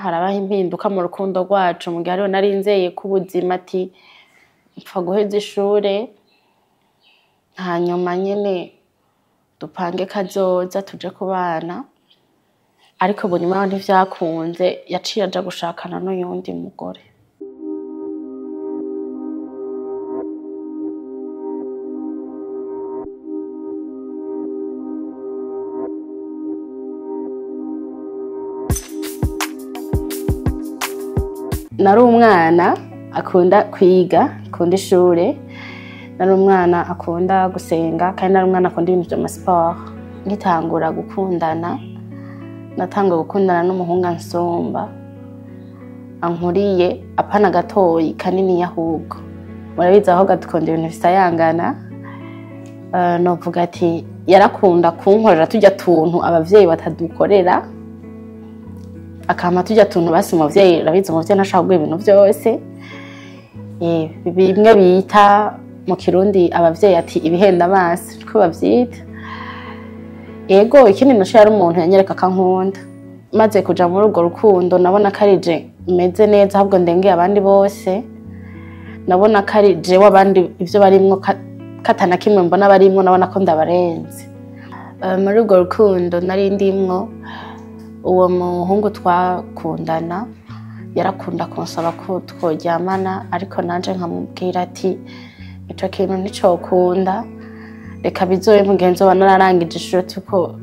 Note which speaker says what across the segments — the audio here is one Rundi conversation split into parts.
Speaker 1: Harabaho impinduka mu rukundo rwacu mu gihe hariho nari nzeye ko ubuzima ati mpfa guheza ishure, hanyuma nyene dupange kazoza tuje kubana, ariko ubu nyuma yaho ntivyakunze, yaciye aja gushakana n'uyundi mugore. Nari umwana akunda kwiga, akunda ishure, nari umwana akunda gusenga, kandi nari umwana akunda ibintu vy'amasiporo. Nkitangura gukundana, natanguye gukundana n'umuhungu ansumba, ankuriye apana gatoyi kaniniya ahubwo. Murabizi abakobwa dukunda ibintu bisayangana, novuga ati yarakunda kunkorera turya tuntu abavyeyi batadukorera, akampa turya tuntu basi umuvyeyi, urabizi umuvyeyi ntashobora kuguha ibintu vyose, bimwe bita mu Kirundi abavyeyi ati ibihenda amaso, niko bavyita. Ego, ikindi naco yari umuntu yanyereka ko ankunda. Maze kuja muri urwo rukundo nabona ko ari je meze neza ahubwo ndengeye abandi bose, nabona ko ari jewe abandi ivyo barimwo kata na kimwe mbona barimwo, nabona ko ndabarenze. Muri urwo rukundo nari ndimwo, uwo muhungu twakundana yarakunda kunsaba ko tworyamana, ariko nanje nkamubwira ati ico kintu nticokunda, reka bizobe mugenzi wa nararangije ishure turiko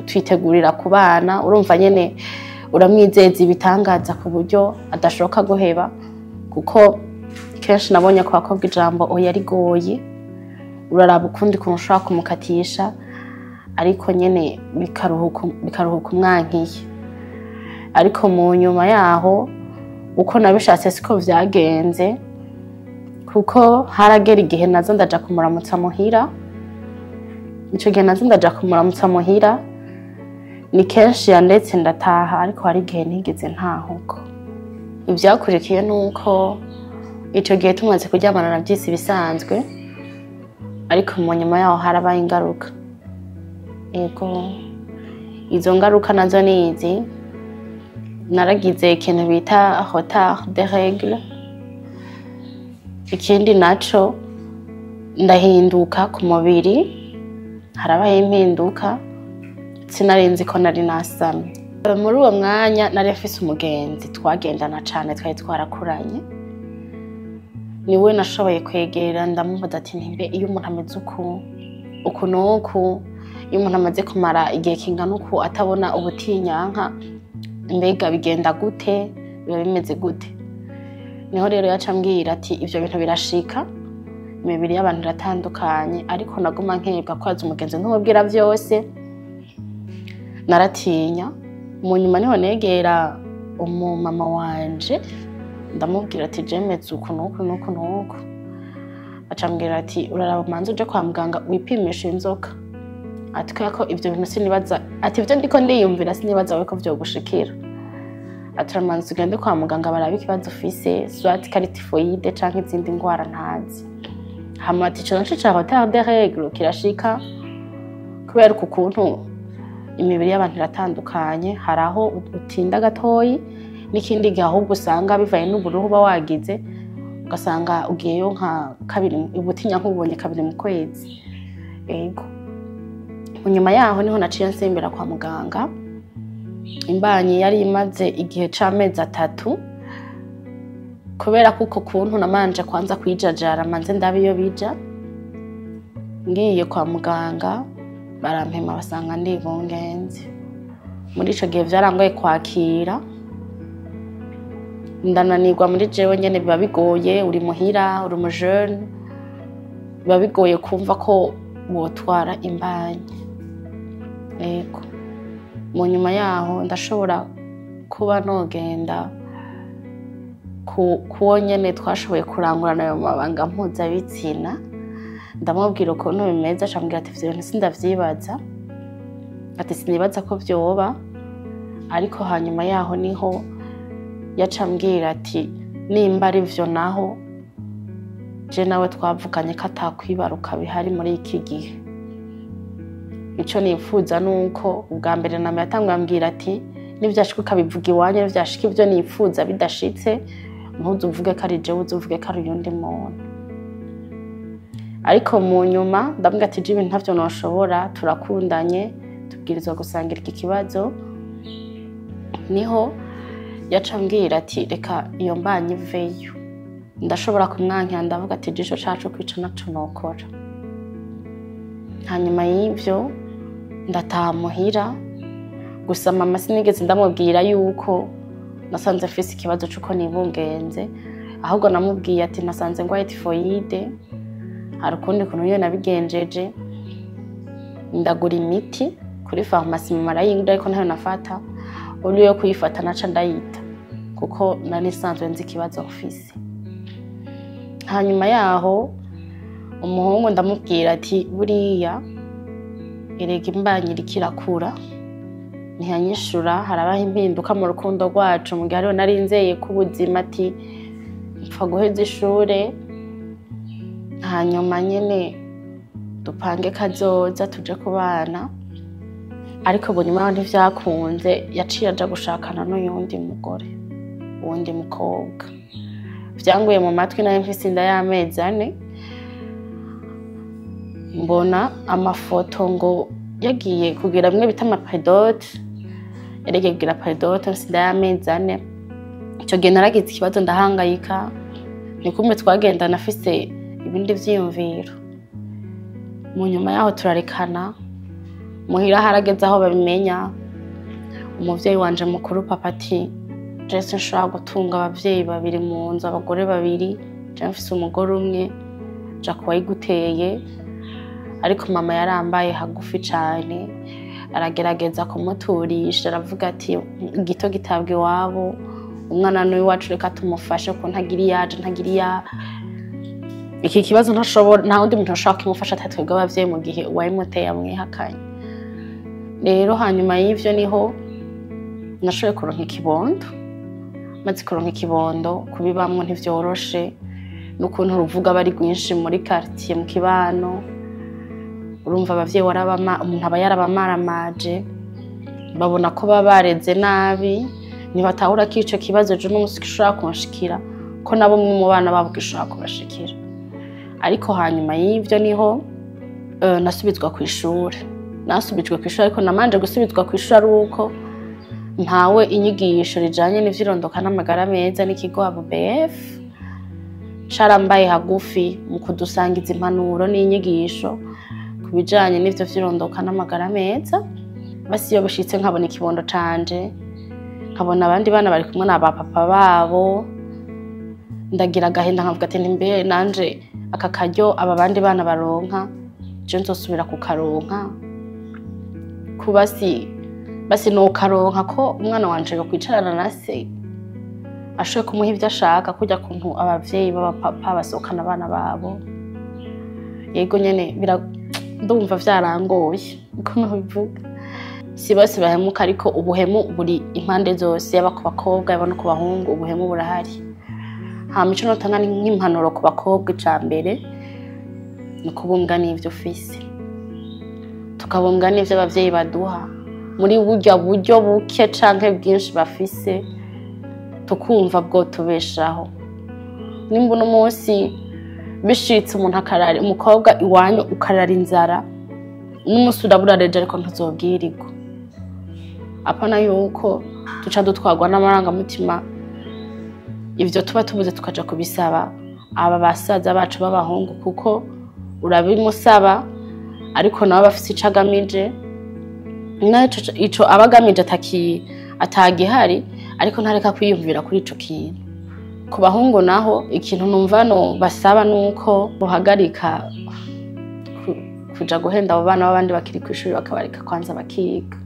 Speaker 1: twitegurira kubana. Urumva nyene uramwizeza ibitangaza ku buryo adashoka guheba, kuko kenshi nabonye ku bakobwa ijambo oya rigoye, uraraba ukundi kuntu ushobora kumukatisha, ariko nyene bikaruhuka umwankiye. Ariko mu nyuma yaho uko nabishatse siko vyagenze, kuko haragera igihe naza ndaja kumuramutsa muhira. Ico gihe naza ndaja kumuramutsa muhira, ni kenshi yandetse ndataha, ariko hari igihe ntigeze ntaha uko. Ivyakurikiye nuko ico gihe tumaze kuryamana navyise ibisanzwe, ariko mu nyuma yaho harabaye ingaruka. Ego, izo ngaruka nazo ni izi: naragize ikintu bita retard des règles, ikindi naco ndahinduka ku mubiri, harabaye impinduka, sinari nzi ko nari nasamye. Muri uwo mwanya nari mfise umugenzi twagendana cane, twari twarakuranye, niwe nashoboye kwegera ndamubaza ati ntimbe iyo umuntu ameze uku uku n'uku, iyo umuntu amaze kumara igihe kingana uku atabona ubutinyanka, mbega bigenda gute, biba bimeze gute? Niho rero yaca ambwira ati ivyo bintu birashika, imibiri y'abantu iratandukanye, ariko naguma nkebwa ko azi umugenzi ntumubwira vyose, naratinya. Mu nyuma niho negera umumama wanje ndamubwira ati je meze uku n'uku n'uku n'uku, aca ambwira ati uraraba umanze uje kwa muganga wipimishe inzoka, ati kubera ko ivyo bintu sinibaza, ati ivyo ndiko ndiyumvira sinibaza we ko vyogushikira, ati uramanza ugende kwa muganga barabe ikibazo ufise, soit ko ari typhoïde canke izindi ngwara ntazi. Hama ati ico naco ca retard des règles kirashika kubera uku kuntu imibiri y'abantu iratandukanye, hari aho utinda gatoyi, n'ikindi gihe ahubwo usanga bivanye n'uburuhu uba wagize, ugasanga ugiyeyo nka kabiri, ubutinya nk'ubonye kabiri mu kwezi. Ego, nyuma yaho niho naciye nsimbira kwa muganga. Imbanyi yari imaze igihe c'amezi 3, kubera ko uko kuntu namanje kwanza kwijajara manze ndabe iyo bija. Ngiye kwa muganga barampima basanga ndibungenze. Muri ico gihe vyarangoye kwakira, ndananirwa muri jewe nyene, biba bigoye, uri muhira, uri umujeune, biba bigoye kumva ko wotwara imbanyi. Ego, mu nyuma yaho ndashobora kuba nogenda kuwo nyene twashoboye kurangurana ayo mabanga mpuzabitsina, ndamubwira ukuntu bimeze, aca ambwira ati ivyo bintu sindavyibaza, ati sinibaza ko vyoba. Ariko hanyuma yaho niho yaca ambwira ati nimba ari vyo naho je nawe twavuganye ko atakwibaruka bihari muri iki gihe. Ico nifuza nuko ubwa mbere nama yatanguye ambwira ati Nivyashika ukabivuga iwanyu, nivyashika ivyo nipfuza bidashitse, ntuzuvuge ko ari jewe, uzuvuge ko ari uyundi muntu. Ariko mu nyuma ndamubwira ati: "Je ibintu ntavyo noshobora, turakundanye, tubwirizwa gusangira iki kibazo." Niho yaca ambwira ati: "Reka iyo mbanyi iveyo." Ndashobora kumwankira, ndavuga ati: "Jisho cacu kwica naco nokora." Hanyuma y'ivyo ndataha muhira. Gusa mama sinigeze ndamubwira yuko nasanze mfise ikibazo c'uko nibungenze, ahubwo namubwiye ati: "Nasanze ngwaye typhoïde." Hari ukundi kuntu nyene nabigenjeje, ndagura imiti kuri farumasi, mama arayingura, ariko ntayo nafata. Uri yo kuyifata naca ndayita, kuko nari nsanzwe nzi ikibazo mfise. Hanyuma yaho umuhungu ndamubwira ati: "Buriya erega imbanyi iriko irakura." Ntiyanyishura. Harabaho impinduka mu rukundo rwacu, mu gihe hariho nari nzeye ko ubuzima ati mpfa guheza ishure, hanyuma nyene dupange kazoza tuje kubana. Ariko ubu nyuma yaho ntivyakunze, yaciye aja gushakana n'uyundi mugore, uwundi mukobwa. Vyanguye mu matwi nayo mfise inda y'amezi 4. Mbona amafoto ngo yagiye kugira bimwe bita ama pré-dot, yaragiye kugira pré-dot mfise inda y'amezi 4. Ico gihe naragize ikibazo, ndahangayika. Nikumbe twagendana afise ibindi vyiyumviro. Mu nyuma yaho turarekana. Muhira harageze aho babimenya. Umuvyeyi wanje mukuru, papa, ati: "Je sinshobora gutunga abavyeyi babiri mu nzu, abagore babiri, je mfise umugore umwe, ja kuwayiguteye." Ariko mama yarambaye hagufi cane, aragerageza kumuturisha, aravuga ati: "Gito gitabwa iwabo, umwana n'uwiwacu, reka tumufashe ko ntagira iyaje, ntagira iya iki kibazo, ntashobora, nta wundi muntu ashobora kumufasha atari twebwe abavyeyi, mu gihe uwabimuteye amwihakanye." Rero hanyuma y'ivyo niho nashoboye kuronka ikibondo. Maze kuronka ikibondo, kubibamwo ntivyoroshe, n'ukuntu uruvuga aba ari rwinshi muri quartier, mu kibano. Urumva abavyeyi warabama, umuntu aba yarabamaramaje, babona ko baba bareze nabi, ntibatahura ko ico kibazo ejo n'umunsi gishobora kunshikira, ko nabo umwe mu bana babo gishobora kubashikira. Ariko hanyuma y'ivyo niho nasubizwa kw'ishure. Nasubijwe kw'ishure, ariko namanje gusubizwa kw'ishure ari uko mpawe inyigisho rijanye n'ivyirondoka n'amagara meza n'ikigo ABUBF. Carambaye hagufi mu kudusangiza impanuro n'inyigisho ku bijanye n'ivyo vyirondoka n'amagara meza. Basi iyo bishitse nkabona ikibondo canje, nkabona abandi bana bari kumwe na ba papa babo, ndagira agahinda, nkavuga ati: "Ntimbe nanje aka karyo aba bandi bana baronka, je nzosubira kukaronka?" Kuba si basi nokaronka ko umwana wanje yokwicarana na se, ashoboye kumuha ivyo ashaka, kurya kuntu abavyeyi b'abapapa basohokana abana babo. Yego nyene ndumva vyarangoye uko nobivuga. Si bose bahemuka, ariko ubuhemu buri impande zose, yaba ku bakobwa, yaba no ku bahungu, ubuhemu burahari. Hama ico notanga ni nk'impanuro ku bakobwa: ica mbere ni ukubumbwa n'ivyo ufise, tukabumbwa n'ivyo abavyeyi baduha muri burya buryo buke canke bwinshi bafise, tukumva bwo tubeshaho. Nimba uno munsi bishitse umuntu akarara, umukobwa iwanyu ukarara inzara, n'umunsi urabura reje, ariko ntuzobwirirwa. Apana yuko duca dutwarwa n'amarangamutima, ivyo tuba tubuze tukaja kubisaba aba basaza bacu b'abahungu, kuko urabimusaba ariko nabo bafise ico agamije, naco ico aba agamije atagihari, ariko ntareka kwiyumvira kuri ico kintu. Ku bahungu naho, ikintu numva no basaba nuko bohagarika kuja guhenda abo bana b'abandi bakiri kw'ishuri, bakabareka kwanza bakiga.